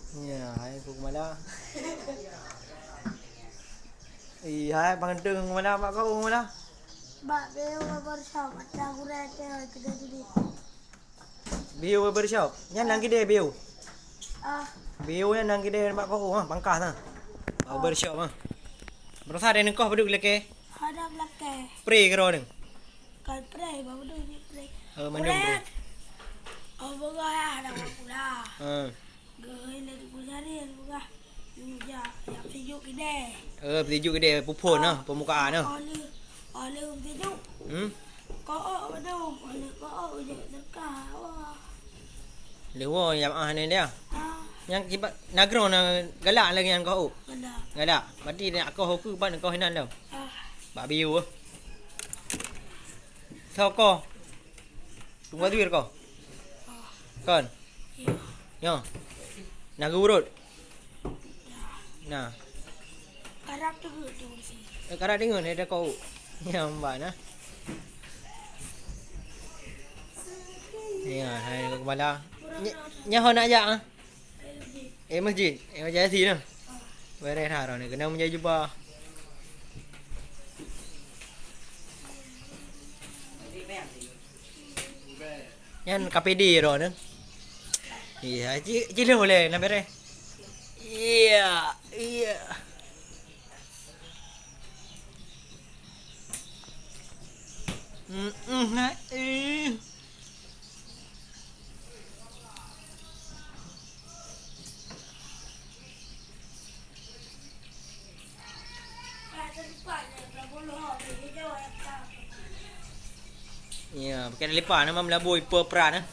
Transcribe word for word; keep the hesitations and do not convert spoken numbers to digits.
Ya, hai Teungku Mala. Ih, hai Bang Teungku Mala, bak kau Teungku Mala. Bak B O barbershop, atra gurèe teuh hai keudè jidit. B O barbershop. Nyan nang kidè B O. Ah, B O nyan nang kidè bak kau ha, pangkas na. Ah. Barbershop ha. Baroesa deh neukoh padub lakèe? Hadap lakèe. Pre keudroe nyoe. Kan pre, baru tu je pre. Oh, mandum pre. Orang, oh, bogoh ya, ada orang pula. Ha. Geuhôi lé Teungku Syahril, bogoh. Nyoe jak, jak peusijuek kidè. Eh, peusijuek kidè, puphon nah, peumukaan nah. Oleh, oleh peusijuek. Hmm? Kook mandum, oleh kook je teuka. Wah. Leuwo jamaah ni dia. Ah. Nyang kibat nanggroe na galak lagèe nyang kook. Galak. Galak. Berarti nak koh keu ban koh inan tu. Ah. Bak biu. Soe koh? Teungku Azwir koh? Kon? Ya. Nyoe. Nah, geuurot. Nah. Karab teungeut tu di sini. Eh, karab teungeut, eh, dah kau. Ya, mbak nah. Ya, hai Teungku Mala. Nya, nya ho nak jak ah? Eh, masjid. Eh, masjid Yasin tu. Beres ha, droeneuh keuneuk meujai jubah. Nyan K P D droeneuh. Iya, ci, ci lheueh boleh, na beres. Iya, iya. Mm, mm, na, eh. Ya, pakai lipa nama melabui pepran eh.